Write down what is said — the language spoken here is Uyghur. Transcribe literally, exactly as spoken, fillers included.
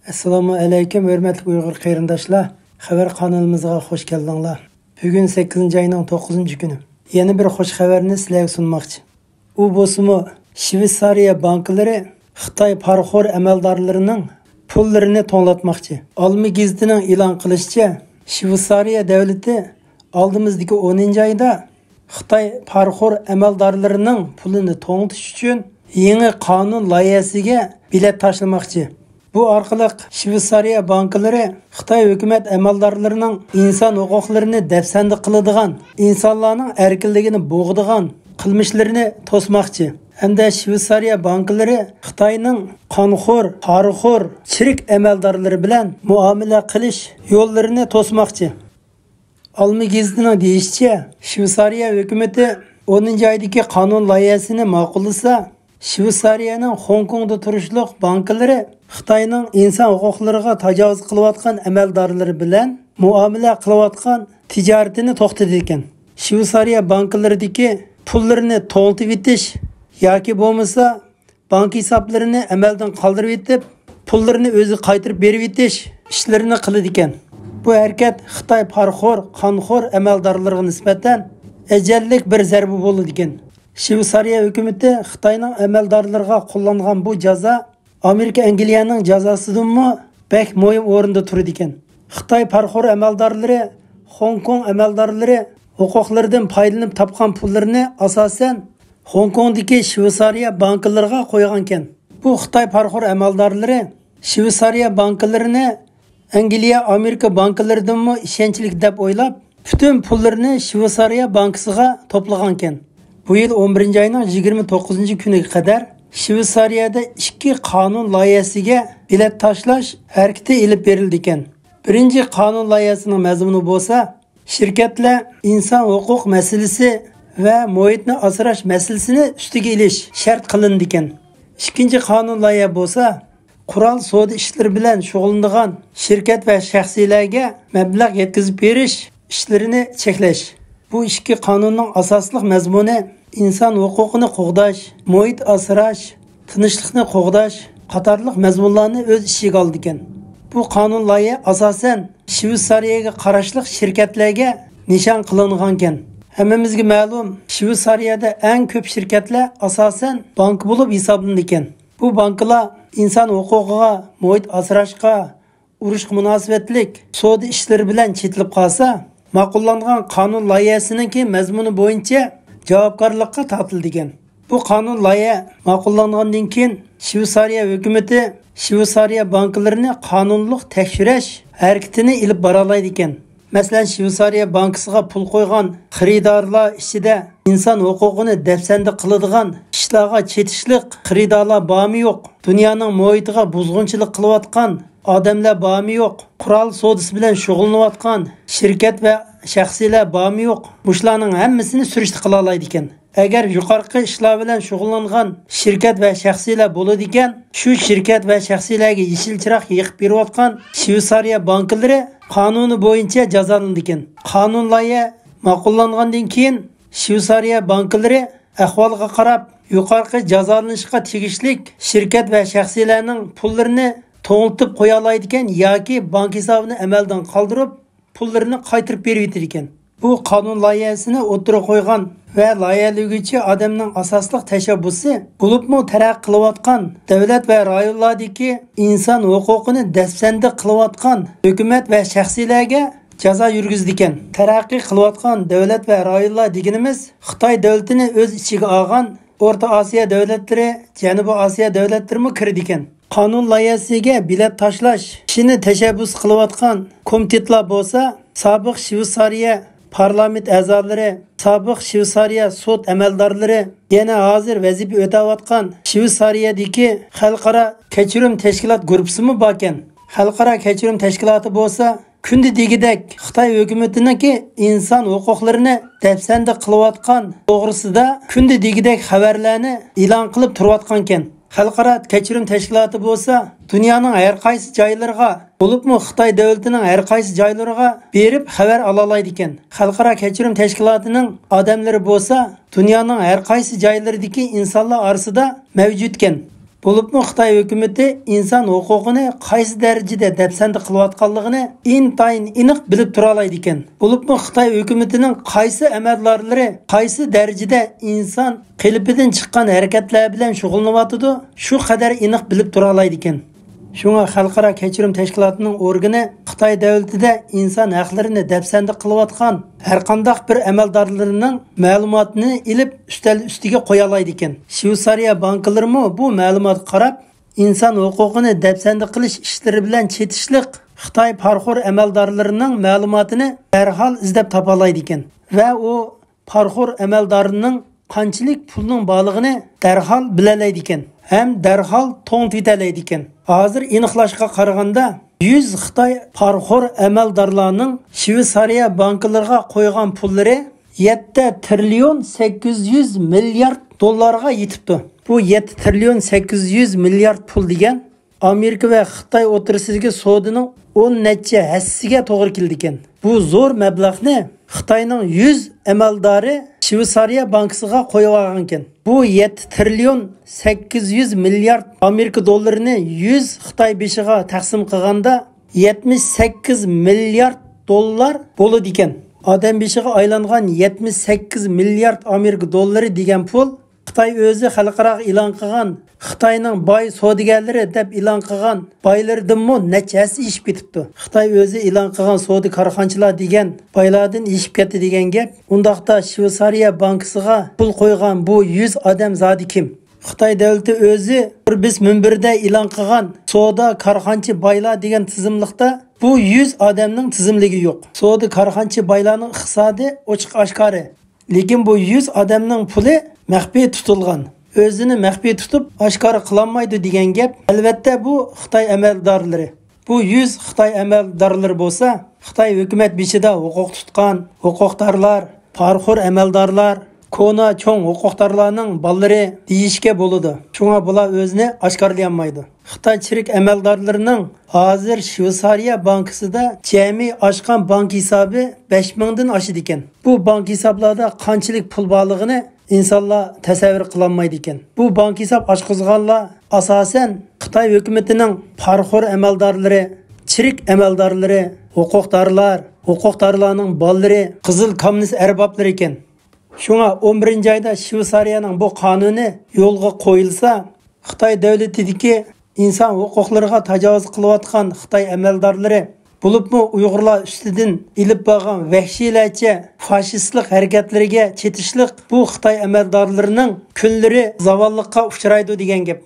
ئەسسالامۇ ئەلەيكۇم، ھۆرمەتلىك ئۇيغۇر قېرىنداشلار. خەۋەر قانىلىمىزغا خوش كەلدىڭلار. بۈگۈن سەككىزىنچى ئاينىڭ توققۇزىنچى كۈنى. يەنە بىر خوش خەۋەرنى سىلەرگە سۇنماقچى. ئۇ بولسىمۇ، شۋېتسارىيە بانكىلىرى خىتاي پارىخور ئەمەلدارلىرىنىڭ پۇللىرىنى توڭلاتماقچى. ئالما گېزىتىنىڭ ئېلان قىلىشىچە، شۋېتسارىيە دۆلىتى ئالدىمىزدىكى ئونىنچى ئايدا خىتاي پارىخور ئەمەلدارلىرىنىڭ پۇلىنى توڭلىتىش ئۈچۈن يېڭى قانۇن لايىھەسىگە بېلەت تاشلىماقچى. بۇ ئارقىلىق شۋېتسارىيە بانكىلىرى خىتاي ھۆكۈمەت ئەمەلدارلىرىنىڭ ئىنسان ھوقۇقلىرىنى دەپسەندە قىلىدىغان، ئىنسانلارنىڭ ئەركىنلىكىنى بوغىدىغان قىلمىشلىرىنى توسماقچى. ھەمدە شۋېتسارىيە بانكىلىرى خىتاينىڭ قانخور، پارىخور، چىرىك ئەمەلدارلىرى بىلەن مۇئامىلە قىلىش يوللىرىنى توسماقچى. ئالما گېزىتىنىڭ دېيىشىچە، شۋېتسارىيە ھۆكۈمىتى ئونىنچى ئايدىكى قانۇن لايىھەسىنى ماقۇللىسا، شۋېتسارىيەنىڭ خوڭكوڭدا تۇرۇشلۇق بانكىلىرى خىتاينىڭ ئىنسان ھوقۇقلىرىغا تاجاۋۇز قىلىۋاتقان ئەمەلدارلىرى بىلەن مۇئامىلە قىلىۋاتقان تىجارىتىنى توختىتىدىكەن. شۋېتسارىيە بانكىلىرىدىكى پۇللىرىنى توڭلىتىۋېتىش ياكى بولمىسا بانكا ھېسابلىرىنى ئەمەلدىن قالدۇرۇۋېتىپ، پۇللىرىنى ئۆزىگە قايتۇرۇپ بېرىۋېتىش ئىشلىرىنى قىلىدىكەن. بۇ ھەرىكەت خىتاي پارىخور، قانخور ئەمەلدارلىرىغا نىسبەتەن ئەجەللىك بىر زەربە بولىدىكەن. شۋېتسارىيە ھۆكۈمىتى خىتاينىڭ ئەمەلدارلىرىغا قوللانغان بۇ جازا ئامېرىكا ئەنگلىيەنىڭ جازاسىدىنمۇ بەك مۇھىم ئورۇندا تۇرىدىكەن. خىتاي پارىخور ئەمەلدارلىرى خوڭكوڭ ئەمەلدارلىرى ھوقۇقلىرىدىن پايدىلىنىپ تاپقان پۇللىرىنى ئاساسەن خوڭكوڭدىكى شۋېتسارىيە بانكىلىرىغا قويغانكەن. بۇ خىتاي پارىخور ئەمەلدارلىرى شۋېتسارىيە بانكىلىرىنى ئەنگلىيە، ئامېرىكا بانكىلىرىدىنمۇ ئىشەنچلىك دەپ ئويلاپ، پۈتۈن پۇللىرىنى شۋېتسارىيە بانكىسىغا توپلىغانكەن. بۇ يىل ئون بىرىنچى ئاينىڭ يىگىرمە توققۇزىنچى كۈنىگە قەدەر شۋېتسارىيەدە ئىككى قانۇن لايىھەسىگە بېلەت تاشلاش ھەرىكىتى ئېلىپ بېرىلىدىكەن. بىرىنچى قانۇن لايىھەسىنىڭ مەزمۇنى بولسا، شىركەتلەر ئىنسان ھوقۇق مەسىلىسى ۋە مۇھىتنى ئاسراش مەسىلىسىنى ئۈستىگە ئېلىش شەرت قىلىنىدىكەن. ئىككىنچى قانۇن لايىھە بولسا، قورال سودا ئىشلىرى بىلەن شۇغۇللىنىدىغان شىركەت ۋە شەخسىيلەرگە مەبلەغ يەتكۈزۈپ بېرىش ئىشلىرىنى چەكلەش. بۇ ئىككى قانۇننىڭ ئاساسلىق مەزمۇنى ئىنسان ھوقۇقىنى قوغداش، مۇھىت ئاسراش، تىنچلىقنى قوغداش قاتارلىق مەزمۇنلارنى ئۆز ئىچىگە ئالىدىكەن. بۇ قانۇن لايىھە ئاساسەن شۋېتسارىيەگە قاراشلىق شىركەتلەرگە نىشان قىلىنغانكەن. ھەممىمىزگە مەلۇم، شۋېتسارىيەدە ئەڭ كۆپ شىركەتلەر ئاساسەن بانكا بولۇپ ھېسابلىنىدىكەن. بۇ بانكىلار ئىنسان ھوقۇقىغا، مۇھىت ئاسراشقا، ئۇرۇشقا مۇناسىۋەتلىك سودا ئىشلىرى بىلەن چېتىلىپ قالسا، ماقۇللانغان قانۇن لايىھەسىنىڭكى مەزمۇنى بويىچە جاۋابكارلىققا تارتىلىدىكەن. بۇ قانۇن لايىھە ماقۇللانغاندىن كېيىن، شۋېتسارىيە ھۆكۈمىتى شۋېتسارىيە بانكىلىرىنى قانۇنلۇق تەكشۈرۈش ھەرىكىتىنى ئېلىپ بارالايدىكەن. مەسىلەن، شۋېتسارىيە بانكىسىغا پۇل قويغان خېرىدارلار ئىچىدە ئىنسان ھوقۇقىنى دەپسەندە قىلىدىغان ئىشلارغا چېتىشلىق خېرىدارلار بارمۇ يوق؟ دۇنيانىڭ مۇھىتىغا بۇزغۇنچىلىق قىلىۋاتقان ئادەملەر بارمۇ يوق؟ قورال سودىسى بىلەن شۇغۇللىنىۋاتقان شىركەت ۋە شەخسىيلەر بارمۇ يوق؟ مۇشۇلارنىڭ ھەممىسىنى سۈرۈشتە قىلالايدىكەن. ئەگەر يۇقىرىقى ئىشلار بىلەن شۇغۇللانغان شىركەت ۋە شەخسىيلەر بولىدىكەن، شۇ شىركەت ۋە شەخسىيلەرگە يېشىل چىراغ يېقىپ بېرىۋاتقان شۋېتسارىيە بانكىلىرى قانۇنى بويىچە جازالىنىدىكەن. قانۇن لايىھە ماقۇللانغاندىن كېيىن، شۋېتسارىيە بانكىلىرى ئەھۋالغا قاراپ، يۇقىرىقى جازالىنىشقا تېگىشلىك شىركەت ۋە شەخسىيلەرنىڭ پۇللىرىنى توڭلىتىپ قويالايدىكەن ياكى بانكا ھېسابىنى ئەمەلدىن قالدۇرۇپ، پۇللىرىنى قايتۇرۇپ بېرىۋېتىدىكەن. بۇ قانۇن لايىھەسىنى ئوتتۇرىغا قويغان ۋە لايىھەلىگۈچى ئادەمنىڭ ئاساسلىق تەشەببۇسى، بولۇپمۇ تەرەققىي قىلىۋاتقان دۆلەت ۋە رايونلاردىكى ئىنسان ھوقۇقىنى دەپسەندە قىلىۋاتقان ھۆكۈمەت ۋە شەخسىيلەرگە جازا يۈرگۈزىدىكەن. تەرەققىي قىلىۋاتقان دۆلەت ۋە رايونلار دېگىنىمىز خىتاي دۆلىتىنى ئۆز ئىچىگە ئالغان ئورتا ئاسىيا دۆلەتلىرى، جەنۇبىي ئاسىيا دۆلەتلىرىمۇ كىرىدىكەن. قانۇن لايىھەسىگە بېلەت تاشلاش ئىشىنى تەشەببۇس قىلىۋاتقان كومىتېتلار بولسا، سابىق شۋېتسارىيە پارلامېنت ئەزالىرى، سابىق شۋېتسارىيە سوت ئەمەلدارلىرى، يەنە ھازىر ۋەزىپە ئۆتەۋاتقان شۋېتسارىيەدىكى خەلقئارا كەچۈرۈم تەشكىلات گۇرۇپپىسىمۇ باركەن. خەلقئارا كەچۈرۈم تەشكىلاتى بولسا، كۈندە دېگۈدەك خىتاي ھۆكۈمىتىنىڭكى ئىنسان ھوقۇقلىرىنى دەپسەندە قىلىۋاتقان توغرىسىدا كۈندە دېگۈدەك خەۋەرلەرنى ئېلان قىلىپ تۇرۇۋاتقانكەن. خەلقئارا كەچۈرۈم تەشكىلاتى بولسا دۇنيانىڭ ھەر قايسى جايلىرىغا، بولۇپمۇ خىتاي دۆلىتىنىڭ ھەر قايسى جايلىرىغا بېرىپ خەۋەر ئالالايدىكەن. خەلقئارا كەچۈرۈم تەشكىلاتىنىڭ ئادەملىرى بولسا دۇنيانىڭ ھەر قايسى جايلىرىدىكى ئىنسانلار ئارىسىدا مەۋجۇتكەن. بولۇپمۇ خىتاي ھۆكۈمىتى ئىنسان ھوقۇقىنى قايسى دەرىجىدە دەپسەندە قىلىۋاتقانلىقىنى ئىنتايىن ئېنىق بىلىپ تۇرالايدىكەن. بولۇپمۇ خىتاي ھۆكۈمىتىنىڭ قايسى ئەمەلدارلىرى قايسى دەرىجىدە ئىنسان قېلىپىدىن چىققان ھەرىكەتلەر بىلەن شۇغۇللىنىۋاتىدۇ، شۇ قەدەر ئېنىق بىلىپ تۇرالايدىكەن. شۇڭا خەلقئارا كەچۈرۈم تەشكىلاتىنىڭ ئورگىنى خىتاي دۆلىتىدە ئىنسان ھەقلىرىنى دەپسەندە قىلىۋاتقان ھەرقانداق بىر ئەمەلدارلىرىنىڭ مەلۇماتىنى ئېلىپ ئۈستەل ئۈستىگە قويالايدىكەن. شۋېتسارىيە بانكىلىرىمۇ بۇ مەلۇماتقا قاراپ، ئىنسان ھوقۇقىنى دەپسەندە قىلىش ئىشلىرى بىلەن چېتىشلىق خىتاي پارىخور ئەمەلدارلىرىنىڭ مەلۇماتىنى دەرھال ئىزدەپ تاپالايدىكەن ۋە ئۇ پارىخور ئەمەلدارىنىڭ قانچىلىك پۇلنىڭ بارلىقىنى دەرھال بىلەلەيدىكەن ھەم دەرھال توڭتىۋېتەلەيدىكەن. ھازىر ئېنىقلاشقا قارىغاندا، يۈز خىتاي پارىخور ئەمەلدارلارنىڭ شۋېتسارىيە بانكىلىرىغا قويغان پۇللىرى يەتتە تىرىليون سەككىز يۈز مىليارد دوللارغا يېتىپتۇ. بۇ يەتتە تىرىليون سەككىز يۈز مىليارد پۇل دېگەن ئامېرىكا ۋە خىتاي ئوتتۇرىسىدىكى سودىنىڭ ئون نەچچە ھەسسىسىگە توغرا كېلىدىكەن. بۇ زور مەبلەغنى خىتاينىڭ يۈز ئەمەلدارى شۋېتسارىيە بانكىسىغا قويۇۋالغانىكەن. بۇ يەتتە تىرىليون سەككىز يۈز مىليارد ئامېرىكا دوللىرىنى يۈز خىتاي بېشىغا تەقسىم قىلغاندا، يەتمىش سەككىز مىليارد دوللار بولىدىكەن. ئادەم بېشىغا ئايلانغان يەتمىش سەككىز مىليارد ئامېرىكا دوللىرى دېگەن پۇل خىتاي ئۆزى خەلقئاراغا ئېلان قىلغان خىتاينىڭ باي سودىگەرلىرى دەپ ئېلان قىلغان بايلىرىدىنمۇ نەچچە ھەسسە ئېشىپ كېتىپتۇ. خىتاي ئۆزى ئېلان قىلغان سودا كارخانىچىلار دېگەن بايلاردىن ئېشىپ كەتتى دېگەن گەپ. ئۇنداقتا شۋېتسارىيە بانكىسىغا پۇل قويغان بۇ يۈز ئادەم زادى كىم؟ خىتاي دۆلىتى ئۆزى فوربس مۇنبىرىدە ئېلان قىلغان سودا كارخانىچى بايلار دېگەن تىزىملىقتا بۇ يۈز ئادەمنىڭ تىزىملىكى يوق. سودا كارخانىچى بايلارنىڭ ئىقتىسادى ئوچۇق ئاشكارا. لېكىن بۇ يۈز ئادەمنىڭ پۇلى مەخپىي تۇتۇلغان. ئۆزىنى مەخپىي تۇتۇپ ئاشكارا قىلالمايدۇ دېگەن گەپ. ئەلۋەتتە، بۇ خىتاي ئەمەلدارلىرى. بۇ يۈز خىتاي ئەمەلدارلىرى بولسا، خىتاي ھۆكۈمەت بېشىدا ھوقۇق تۇتقان، ھوقۇقدارلار، پارىخور ئەمەلدارلار، كونا چوڭ ھوقۇقدارلارنىڭ بالىلىرى دېيىشكە بولىدۇ. شۇڭا بۇلار ئۆزىنى ئاشكارىلىيالمايدۇ. خىتاي چىرىك ئەمەلدارلىرىنىڭ ھازىر شۋېتسارىيە بانكىسىدا جەمئىي ئاچقان بانك ھېسابى بەش مىڭدىن ئاشىدىكەن. بۇ بانك ھېسابلاردا قانچىلىك پۇل بارلىقىنى ئىنسانلار تەسەۋۋۇر قىلالمايدىكەن. بۇ بانك ھېساب ئاچقۇزغانلار ئاساسەن خىتاي ھۆكۈمىتىنىڭ پارىخور ئەمەلدارلىرى، چىرىك ئەمەلدارلىرى، ھوقۇقدارلار، ھوقۇقدارلارنىڭ بالىلىرى، قىزىل كامنىس ئەربابلىرى ئىكەن. شۇڭا ئون بىرىنچى ئايدا شۋېتسارىيەنىڭ بۇ قانۇنى يولغا قويۇلسا، خىتاي دۆلىتىدىكى ئىنسان ھوقۇقلىرىغا تاجاۋۇز قىلىۋاتقان خىتاي ئەمەلدارلىرى، بولۇپمۇ ئۇيغۇرلار ئۈستىدىن ئېلىپ بارغان ۋەھشىيلەرچە فاشىستلىق ھەرىكەتلىرىگە چېتىشلىق بۇ خىتاي ئەمەلدارلىرىنىڭ كۈنلىرى زاۋاللىققا ئۇچرايدۇ دېگەن گەپ.